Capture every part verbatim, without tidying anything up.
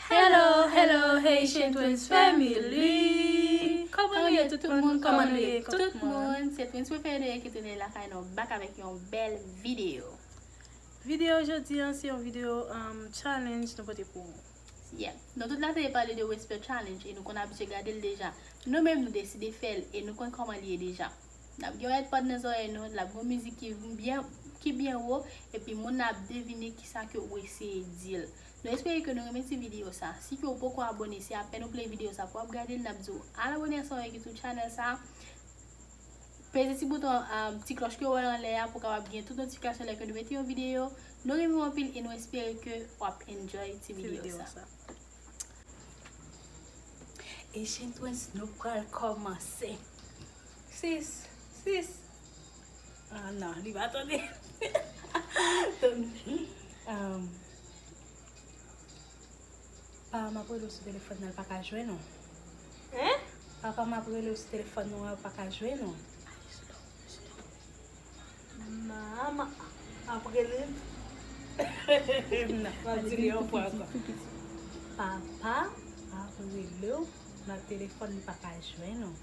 Hello, hello, Haitian Twins Family! Kòman nou ye tout moun? Kòman nou ye tout moun? Se Twins prefere nou ye ki tounen lakay nou back avèk yon bèl videyo. Videyo jodi a se yon videyo um, challenge nou pote pou ou. Yeah. Nou tout la te pale de Whisper Challenge e nou konn abitye gade l deja. Nou menm nou deside fè l e nou konn kòman li ye deja. N ap gen yon headphone nan zòrèy nou, l ap gen yon mizik ki byen, ki byen wo, epi moun nan ap devine kisa ke ou eseye di l. Nou espere ke nou renmen ti videyo sa. Si ke ou poko abòne, se apèn ou play videyo sa pou w ap gade l, n ap di w al abòne ansanm avèk YouTube channel sa. Peze ti bouton, um, ti klòch ke w wè anlè a pou w kapab gen tout notifikasyon lè ke nou mete yon videyo. Nou renmen w anpil e nou espere ke w ap enjoy ti videyo sa. Haitian Twins, nou pral kòmanse. Sis, sis. Ah non, li pa tande. Tande. Um, pa m ap rele w sou telefòn nan, l pa ka jwenn ou. Hein? Papa m ap rele w sou telefòn nan, l pa ka jwenn ou. Mama ap rele m. M ap di li yon fwa ankò. Papa ap rele w nan telefòn, li pa ka jwenn ou.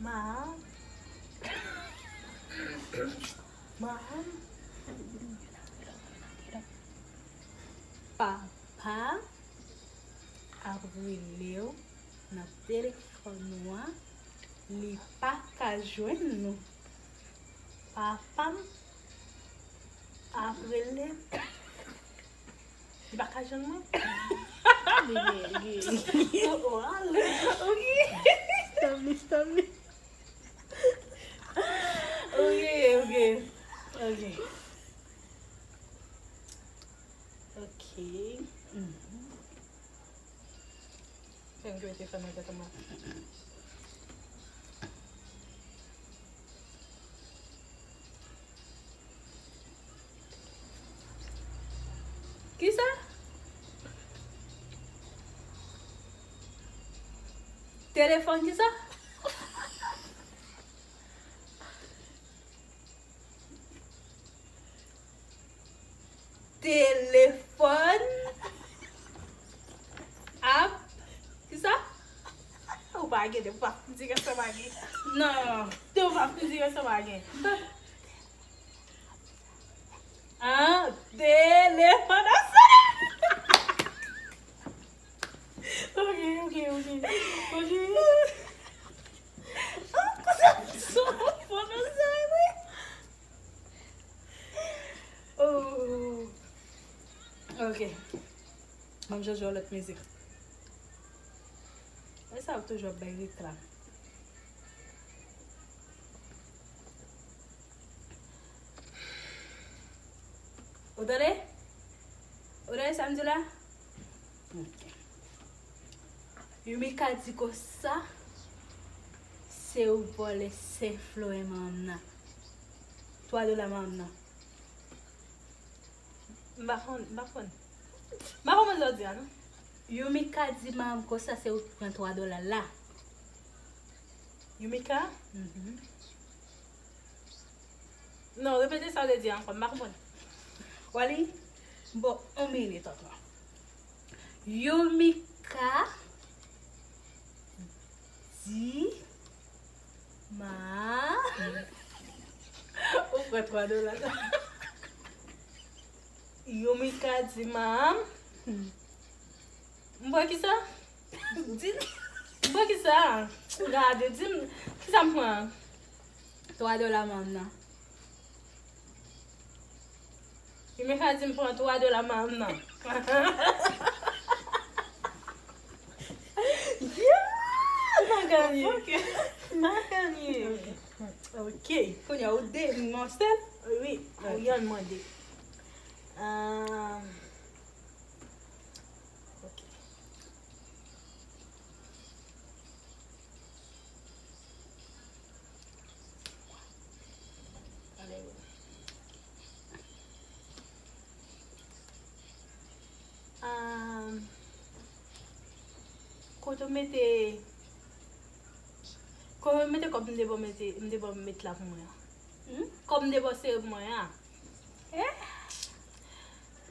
Ma. Ma. Papa ap rele w nan telefòn ou an, li pa ka jwenn nou. Papa m ap rele m. Li pa ka jwenn mwen. Li gen, li gen. Oh, oh, ale. Ok. Stop li, stop li. Ok, ok. Ok. Ok. Mhm. Fè m kite fè nan tèt mwen. Kisa? Telefòn kisa? Telefòn ap. Kisa? Ou pa gen, ou pa di ke sa pa gen. Non, ou pa di ke sa pa gen. Ah, telefòn ap sone. Ok, ok, ok. Ok. Ah, kòman sa fon nan zòrèy mwen? Oh. Ok. Ban m jwe yon lòt mizik. E sa yo toujou ap bay reklam. Ou tande? Ou tande sa m di la? Ok. Yumika di konsa, se ou vòlè senk floren manman m nan. Twa dola manman m nan. M pa konn, m pa konn. M pa konprann sa w di a, non. Yumika di manman m konsa se ou ki pran twa dola la. Yumika? Mhm. Non, repete sa w te di a ankò, m pa konprann. Wally, bon, yon minit ankò. Yumika di ma. Ou pran twa dola sa. Yumika di ma. M pran kisa? Di. M pran kisa? Gade, di m, kisa m pran? Twa dola manman m nan. Yumika di m pran twa dola manman m nan. Yeah! M a ganye. Ok. M a ganye. Ok. Ok. Kounye a ou de, m yon sèl? Wi, ou yonn mande. Ah. Kote w mete, kote w mete kòb m te ba w mete, m te ba w met la pou mwen an? Hmm? Kòb m te ba w sere pou mwen an? Eh?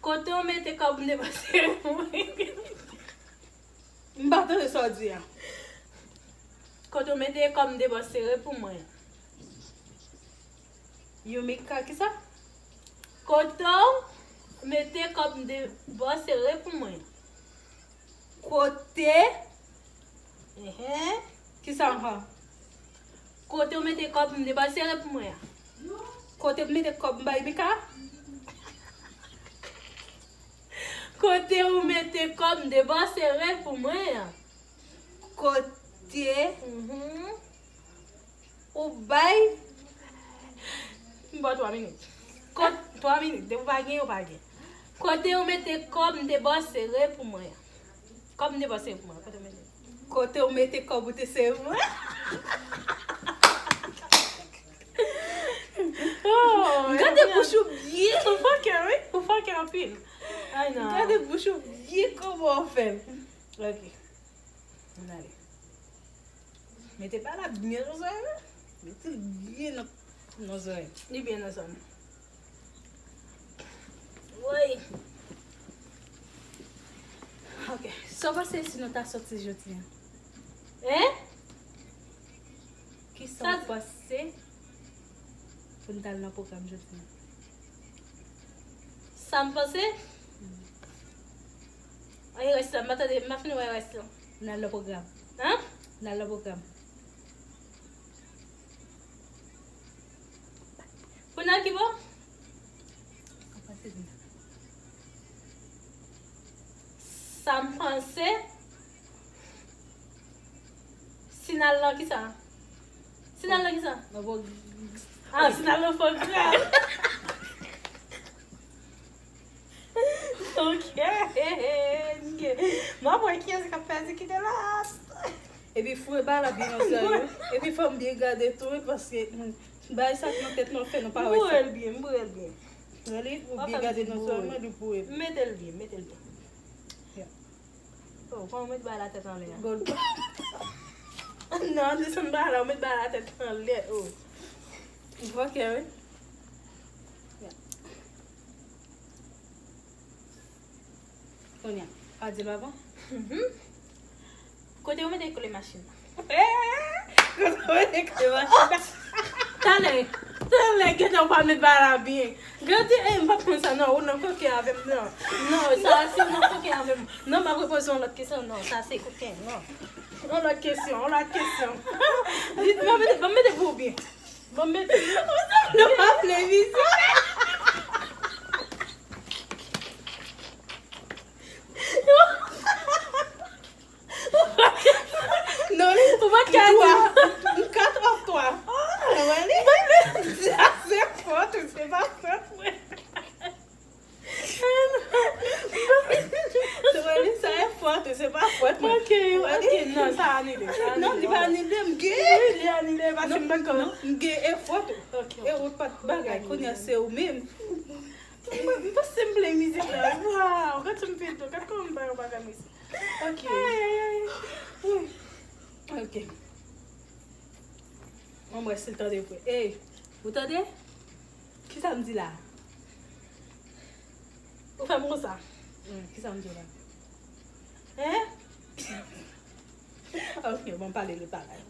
Kote w mete kòb m te ba w sere pou mwen? M pa tande sa w di a. Kote w mete kòb m te ba w sere pou mwen? Yumika, kisa? Kote w mete kòb m te ba w sere pou mwen? Kote? Enhen. Kisa ankò? Kote w mete kòb m te ba w sere pou mwen an? Kote m mete kòb m bay Mika? Kote w mete kòb m te ba w sere pou mwen an? Kote Mhm. ou bay? M ba w twa minit. Kot, twa minit. Depi w pa gen, ou pa gen. Kote w mete kòb m te ba w sere pou mwen an? Kòb m te ba w sere pou mwen an, kote w mete? Kote w mete kòb ou te sere pou mwen? Oh, gade bouch ou byen. Ou fòkè, wi. Ou fòkè anpil. Ay, non. Gade bouch ou byen, kòman w fè l. Ok. Ann ale. Mete pa la byen nan zòrèy la. Mete l byen nan, nan zòrèy. Li byen nan zòn. Woy. Ok. Sa w panse si nou ta sòti jodi a? Hein? Kisa w panse pou n t al nan pwogram jodi a? Sa m panse? An, rès la, m pa tande, m pa fin wè rès la. N al nan pwogram. Hein? N al nan pwogram. Pou n al ki bò? Sa m panse. Si n al nan kisa? Si n al nan kisa? Nan pwogram. Ah, si n al nan pwogram. Ok. M ap wè kiyès k ap pèdi ki de last. Epi foure ba la byen nan zòrèy yo. Epi fò m byen gade tou, wi, paske, hmm, bagay sa k nan tèt nou fè nou pa wè sa. M boure l byen, m boure l byen. Wè li, ou byen gade nan zòrèy mwen, li boure. Mete l byen, mete l byen. Yeah. Oh, kòman w met ba la tèt anlè a? Gòl. Non, desann ba la, ou met ba la tèt anlè. Oh. Ok, wi. Yeah. Kounye a, pa di l pa bon? Mhm. Kote w mete kle machin nan? Kote w mete kle machin nan? Talè, talè, gentan w pa met ba la byen. Gade, eh, m p ap konn sa, non, ou nan koken avè m, non. Non, sa, si w nan koken avè m. Non, m ap repoze yon lòt kesyon, non, sa se koken, non. Yon lòt kesyon, yon lòt kesyon. Di, ban m mete, ban m mete pou ou byen. Ban m mete. Nou pa vle vizyon. Non, li, ou pa t ka di. M kat of twa. Ou wè li? Sa se fòt ou, se pa fòt mwen. Ou wè li, sa e fòt ou, se pa fòt mwen. Ok, ok, non, sa anile, sa anile. Non, li pa anile, m gen. Wi, li anile, paske m pa t konn. Non, m gen e fòt ou. Ok, ok. E ou pa t bagay, kounye a se ou menm. Mwen, m panse m play mizik la. Waw, gad sa m fè tou. Gad kòman m bay yon bagay mizik. Ok. Ay, ay, ay. Wi. Ok. Mwen, mwen, si l tande vre. Ey, ou tande? Kisa m di la? Ou fè m konsa. Hmm, kisa m di w la? Hein? Ok, bon, m pale lòt bagay.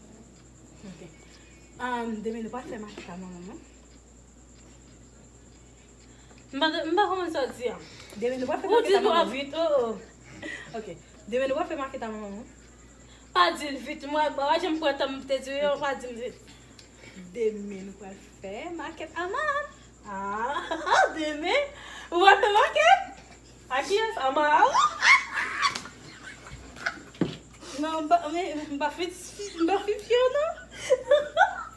Ok. Um, demen nou pral fè makèt a manman m, non? M pa, m pa konprann sa w di a. Demen nou pral fè makèt a manman m. Ou di twò vit, oh, oh. Ok. Demen nou pral fè makèt a manman m, non? Pa di l vit, mwen, mwen pa janm pran tan m te di w yo, pa di m vit. Demen nou pral fè makèt a manman m. Ah, demen? Ou pral fè makèt? A kiyès? A manman w? Non, m pa, men, m pa fin, m pa fin fè w, non.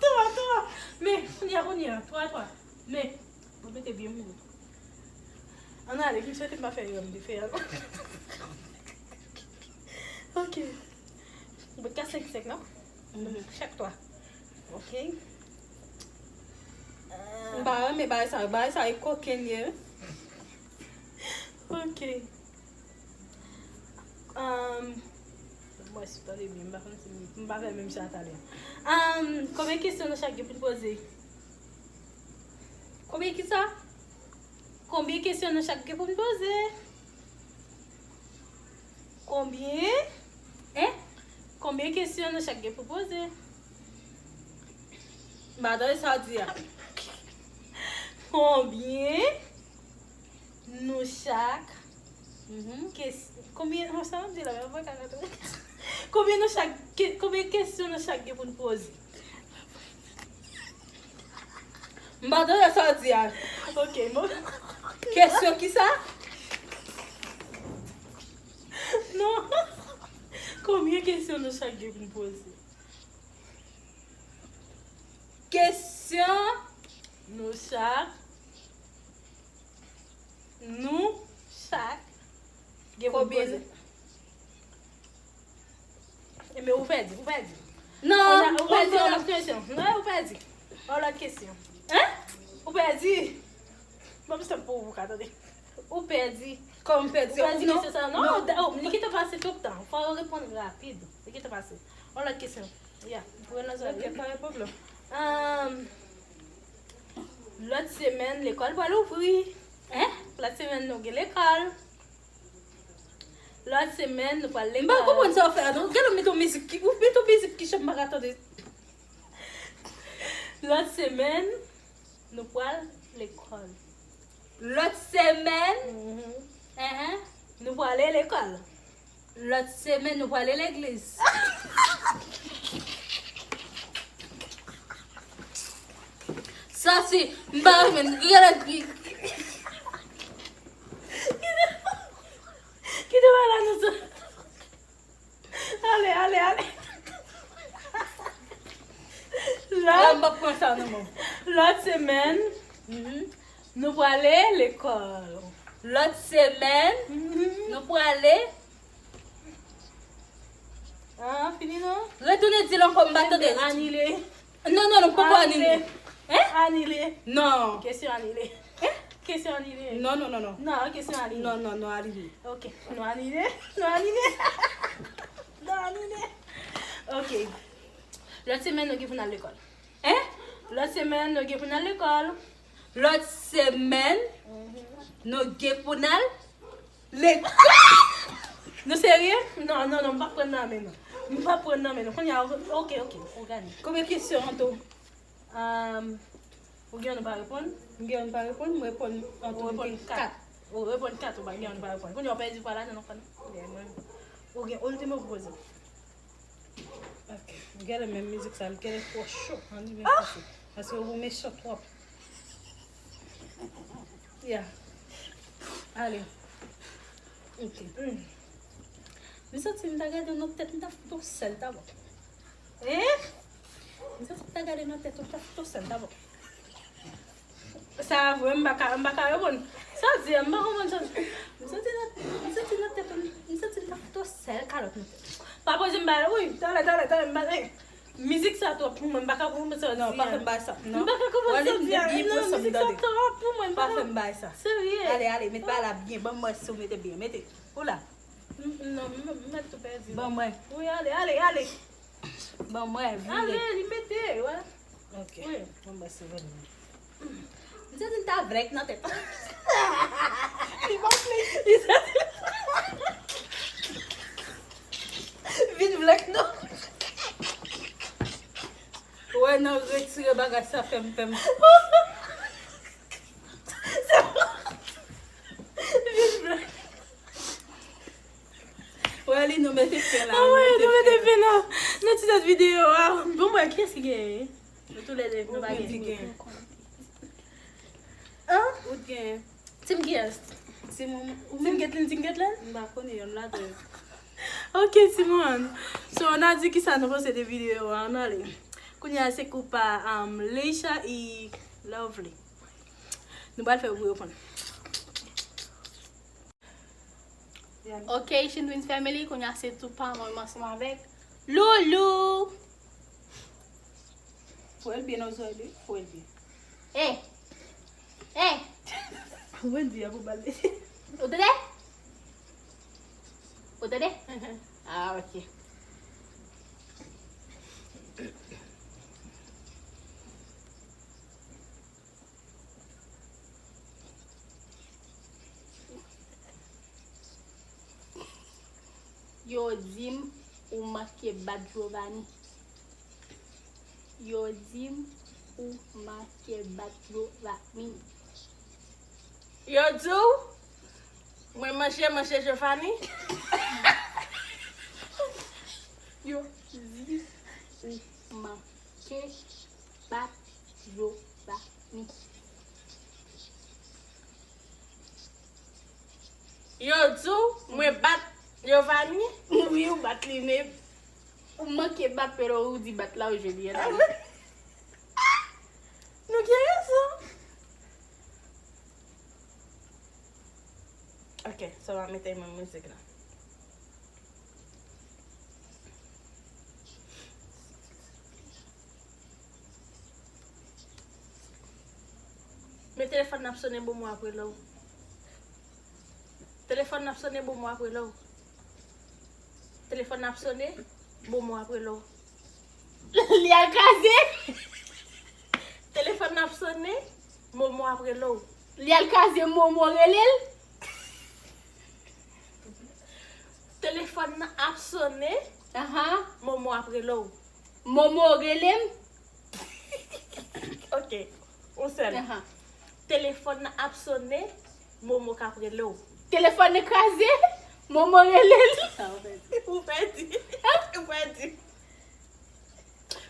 Twa, twa. Men, kounye a, kounye a, twa, twa. Men, mwen mete byen mouri. Ann ale, m swete m pa fè erè m te fè a, non. Ok. Bout ka senk senk, non? Mhm. Chak twa. Ok. M pa renmen bagay sa yo. Bagay sa yo kokenn ye. Ok. Um, Mwen si tande byen, m pa konn si m pa fè menm sa talè. Ahn, konbyen kesyon nou chak gen pou n poze? Konbyen kisa? Konbyen kesyon nou chak gen pou n poze? Konbyen? Hein? Konbyen kesyon nou chak gen pou poze? M pa tande sa w di a. Konbyen nou chak Mhm. Kes- Konbyen, oh, sa m di la, men mwen ka gade. Konbyen nou chak, ke- konbyen kesyon nou chak gen pou n poze? M pa tande sa w di a. Ok, bon. Kesyon kisa? Non. Konbyen kesyon nou chak gen pou n poze? Kesyon nou chak Nou chak gen pou n poze. Ebyen, ou pèdi, ou pèdi. Non, ou pèdi yon lòt kesyon. Non, ou pèdi. Yon lòt kesyon. Hein? Ou pèdi. Bon, se pou ou ka tande. Ou pèdi. Kòman m pèdi? Ou pèdi kesyon sa. Non, li gentan pase tout tan. Fò w reponn rapid. Li gentan pase. Yon lòt kesyon. Ya, pou nan zòn. Ok, pa gen pwoblèm. Ahn, Lòt semèn, lekòl pral ouvri. Hein? Lòt semèn, nou gen lekòl. Lòt semèn, nou pral lekòl. M pa konprann sa w fè a, non. Gade, ou met yon mizik ki, ou met yon mizik ki chan m pa ka tande. Lòt semèn, nou pral lekòl. Lòt semèn, Mhm. Enhen. Nou prale lekòl. Lòt semèn, nou prale legliz. Sa se, m pa renmen, gade. Kite m al anonse. Ale, ale, ale. Lòt, m p ap pran sa nan men w. Lòt semèn, Mhm. nou prale lekòl. Lòt semèn, Mhm. nou prale. Ah, fini non? Retounen di l ankò, m pa tande. Anile. Non, non, non, poko anile. Hein? Anile. Non. Kesyon anile. Hein? Kesyon anile. Non, non, non, non. Non, kesyon anile. Non, non, non, anile. Ok. Nou anile. Nou anile. Nou anile. Ok. Lòt semèn, nou gen pou n al lekòl. Hein? Lòt semèn, nou gen pou n al lekòl. Lòt semèn, Mhm. nou gen pou n al Lekòl! Nou serye? Non, non, non, m p ap pran nan men nou. M p ap pran nan men nou. Kounye a, ok, ok, ou gade. Konbyen kesyon an tou? Um, ou gen yon nou pa reponn? M gen yon pa reponn, m reponn an tou, m gen kat. Ou reponn kat, ou pa gen yon nou pa reponn. Kounye a, ou pèdi pa la, non, non, non. Ou gen, ou gen yon ti mo pou poze. Ok. Gade menm mizik sa, li genlè twò cho. Ann li vin kouche. Paske ou mechan twòp. Ya. Ale. Ok. Mm. M santi m ta gade nan tèt, m ta fout yon sèl ta bon. Eh? M santi m ta gade nan tèt, m ta fout yon sèl ta bon. Sa vre, m pa ka, m pa ka reponn. Sa di, m pa konprann sa. M santi nan, m santi nan tèt, m santi m ta fout yon sèl kalòt nan tèt. Pa poze m bagay, wi, talè, talè, talè, m pa, eh. Mizik sa twòp pou mwen, m pa ka konprann sa di. Non, pa fè m bagay sa. Non. M pa ka konprann sa di. Non, mizik sa twòp pou mwen, m pa ka. Pa fè m bagay sa. Serye. Ale, ale, met bagay la byen. Ban m wè si w mete byen. Mete. Ou la. M, non, m, m mèt tou pèdi. Ban m wè. Wi, ale, ale, ale. Ban m wè, vire. Ale, li mete, wè. Ok. Wi. Ban m wè si w vin. M santi m ta vlèk nan tèt. Li pa vle. Li santi vin vlèk non. Wè, nan retire bagay sa fè m, fè m. Vin vlèk. Wè li, nou mete fen la. Ah wè, nou mete fen nan, nan ti tèt videyo a. Bon, mwen, kiyès ki genyen? Nou toulède, nou pa genyen. Ou t genyen. Hein? Ou t genyen. Team kiyès? Team ou menm? Team Getlin, Team Getlin? M pa konnen, yonn ladan yo. Ok, timoun. So, n a di kisa nou panse de videyo a, ann ale. Kounye a, se kou pa, um, Leisha e Lovely. Nou pral fè yo pou yo konn. Ok, Chin Twins Family, kounye a se tou pa mwen ansanm avèk Loulou. Fouye l byen nan zòrèy li, fouye l byen. Eh! Eh! Wendy a pou bal li. Ou tande? Ou tande? Ah, ok. Yo di m ou manke bat Giovanni. Yo di m ou manke bat Giovanni. Yo di w mwen manje manje Giovanni. Yo di ou manke bat Giovanni. Yo di w mwen bat Giovanni? Wi, ou bat li, men ou manke bat, pero ou di bat la ou jwe byen la. Nou gen rezon. Ok, so m a mete menm mizik la. Men telefòn nan ap sonnen, bon, mwen ap rele w. Telefòn nan ap sonnen, bon, mwen ap rele w. Telefòn nan ap sonnen, bon, mwen ap rele w. Li al kraze. Telefòn nan ap sonnen, Momo ap rele w. Li al kraze, Momo rele l. Telefòn nan ap sonnen, Ahan. Momo ap rele w. Momo rele m. Ok, yon sèl. Ahan. Telefòn nan ap sonnen, Momo k ap rele w. Telefòn nan kraze, Momo rele l. Sa ou pèdi. Ou pèdi. Ou pèdi.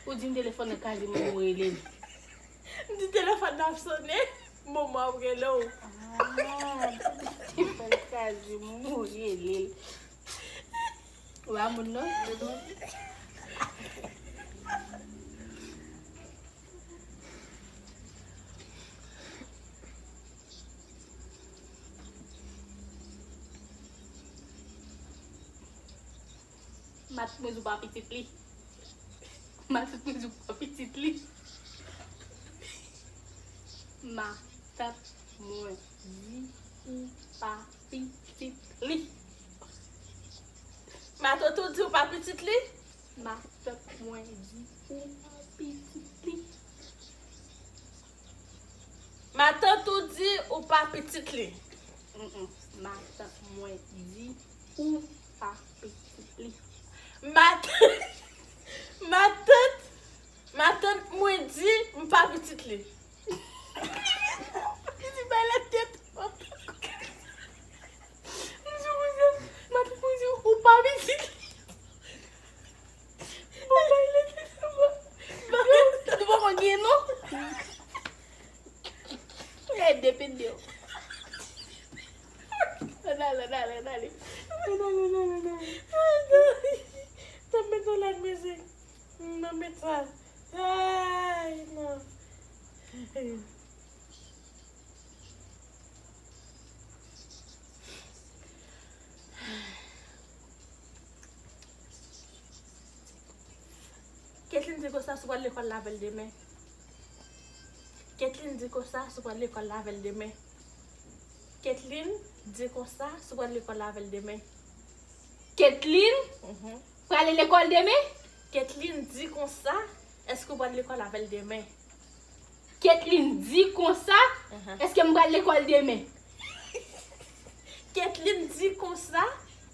Ou di m telefòn nan kraze, Momo rele l. M di telefòn nan ap sonnen, Momo ap rele w. Ah, telefòn kraze, Momo rele l. Ou pa moun non? Matant mwen di ou pa pitit li. Matant mwen di ou pa pitit li. Matant mwen di ou pa pitit li. Matant ou di ou pa pitit li? Matant mwen di ou pa pitit li. Matant ou di ou pa pitit li. Mm-mm. Matant mwen di ou pa pitit li. Matant, matant, matant mwen di m pa pitit li. Li di bay la tèt. M di, matant mwen di ou pa pitit li. Bon, bay lete sa, bon. Nou poko gen non. Ou gen de pede yo. Ann ale, ann ale, ann ale. Ann ale, ann ale, ann ale. Ay, non. Tann met yon lòt mizik. Non, met sa. Ay, non. Ketlin di konsa si w pral lekòl la avè l demen. Ketlin di konsa si w pral lekòl la avè l demen. Ketlin di konsa si w pral lekòl la avè l demen. Ketlin? Mhm. Prale lekòl demen? Ketlin di konsa, èske w pral lekòl avè l demen? Ketlin di konsa, Ahan. Èske m pral lekòl demen? Ketlin di konsa,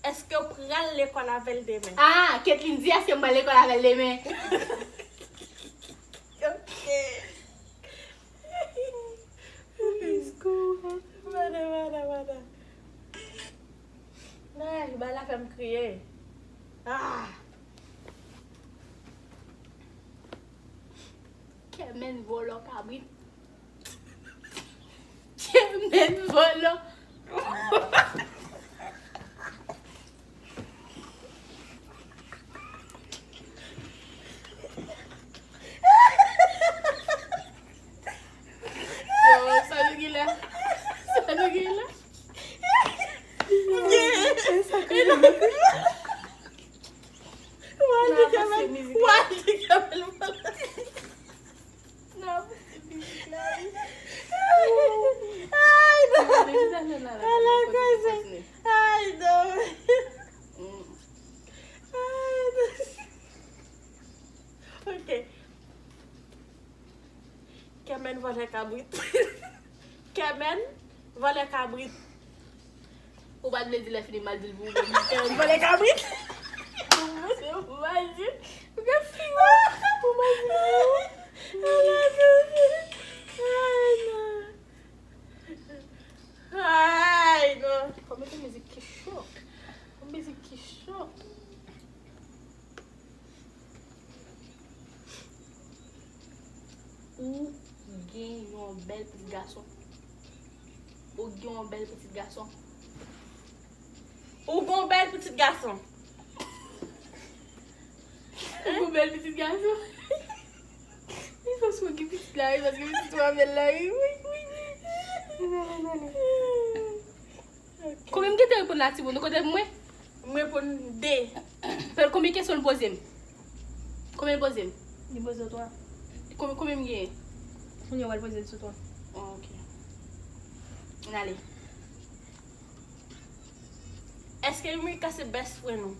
èske w pral lekòl avè l demen? Ah, Ketlin di èske m pral lekòl avè l demen? Ok. Let's go. Vada, vada, vada. Ay, bagay la fè m kriye. Ah! Kè menm vòlò kabrit. Kè menm vòlò. Yo, sa nou gen la? Sa nou gen la? Wali kamel, wali kamel. Nan mizik la, wi. Ay, non. Ala koze. Ay, non. Ay, non. Ok, Kèmèn vòlè kabrit. Kèmèn vòlè kabrit. Ou pa t vle di lè fini m al di l pou ou menm. Kèmèn vòlè kabrit. Ou pa t di. Ou pa t di. Ou pa t di. Ay, non. Ay, non. Fò mete mizik ki cho. Fò mizik ki cho. Ou gen yon bèl pitit gason. Ou gen yon bèl pitit gason. Ou gen yon bèl pitit gason. Ou gen yon bèl pitit gason. Li fò sou ki pitit la, wi, paske pitit ou a bèl la, wi, wi, wi. Konbyen m gentan reponn la, timoun? Ou konte pou mwen? M reponn de. Pèl, konbyen kesyon l poze m? Konbyen l poze m? Li poze w twa. Konbyen, konbyen m genyen? Kounye a w al poze l sou twa. Oh, ok. Ann ale. Èske Yumika se best friend ou?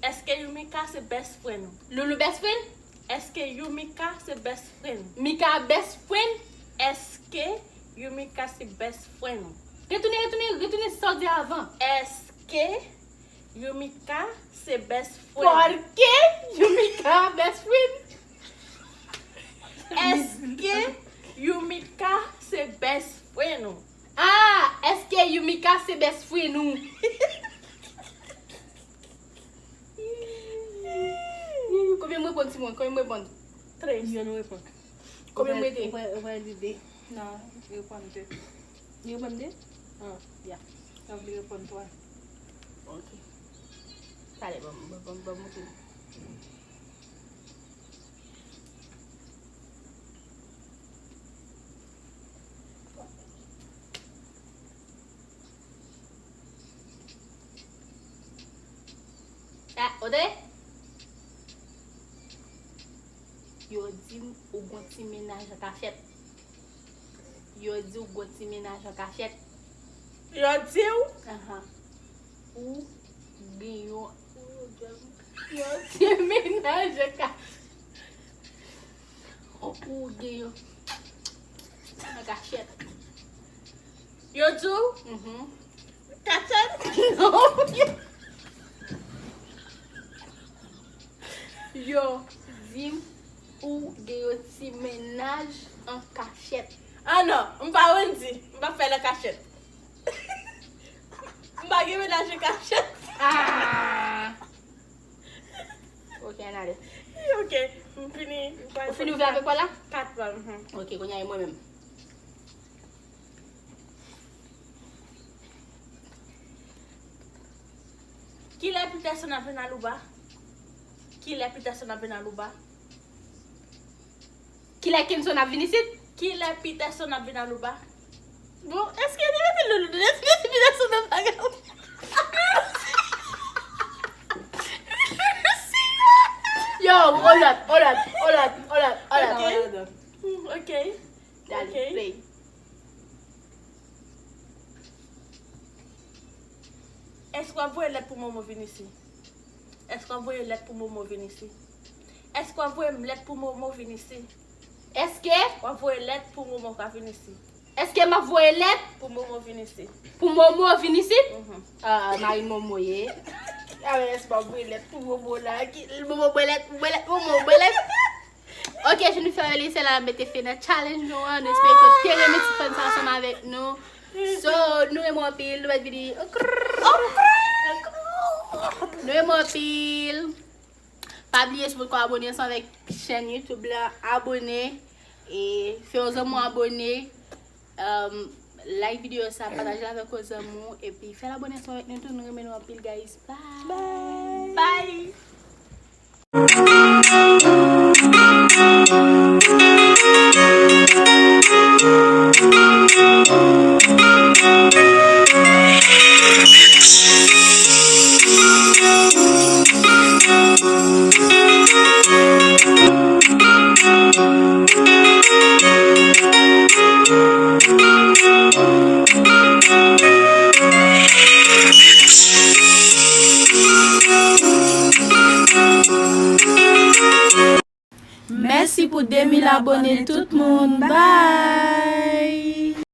Èske Yumika se best friend ou? Loulou best friend? Èske Yumika se best friend? Mika best friend? Èske Yumika se best friend ou? Retounen, retounen, retounen sa w di avan. Èske Yumika se best friend? Pòlke Yumika best friend? Èske Yumika se best friend ou? Ah, èske Yumika se best friend ou? Konbyen m reponn, timoun? Konbyen m reponn? Tres. Youn ou reponn. Konbyen m rete? Ou pral, ou pral di de. Non, li reponn de. Li reponn de? Ah, ya. Donk, li reponn twa. Ok. Talè, ban m, ban m, ban m, ban m montre. Ah, ou tande? Yo di m ou gon ti mennaj an kachèt. Yo di w gon ti mennaj an kachèt. Yo di w? Ahan. Ou gen yon, yon ti mennaj an kachèt. Ou gen yon an kachèt. Yo di w? Mhm. Kachèt? Non. Yo di m ou gen yon ti mennaj an kachèt. Ah non, m pa Wendy, m pa fè l an kachèt. M pa gen mennaj an kachèt. Ah! Ok, ann ale. Ok, m fini. Ou fini ouvè avèk pa w la? Kat pa, mhm. Ok, kounye a e mwen menm. Kilè Peterson ap vin Alouba? Kilè Peterson ap vin Alouba? Kilè Kenson ap vin isit? Kilè Peterson ap vin Alouba? Bon, èske yo te mete Loulou dedan? Èske yo te Peterson nan bagay? Yo, hold up, hold up, hold up, hold up, hold up. Ok. Hmm, ok. Dale, ok. Play. Èske w ap voye lèt pou Momo vin isit? Èske w ap voye lèt pou Momo vin isit? Èske w ap voye m lèt pou Momo vin isit? Èske? W ap voye lèt pou Momo ka vin isit. Èske m ap voye lèt? Pou Momo vin isit. Pou Momo vin isit? Mhm. Ah, mari Momo ye. Ah, men èske m ap voye lèt pou Momo la? Ki, Momo voye lèt, voye lèt, Momo voye lèt. Ok, Jennifer Elise la mete fen nan challenge nou an. Nou espere ke w te renmen ti fun sa ansanm avèk nou. So, nou renmen w anpil, nou mèt vini. Nou renmen w anpil. Pa bliye, si w potko abòne ansanm avèk chèn YouTube la, abòne. E fè yon zanmi w abòne. Um, like videyo sa, pataje l avèk yon zanmi w, epi fè l abòne ansanm avèk nou tou. Nou renmen nou anpil, guys. Bye. Bye. Bye. pou de mil abone tout moun. Bye!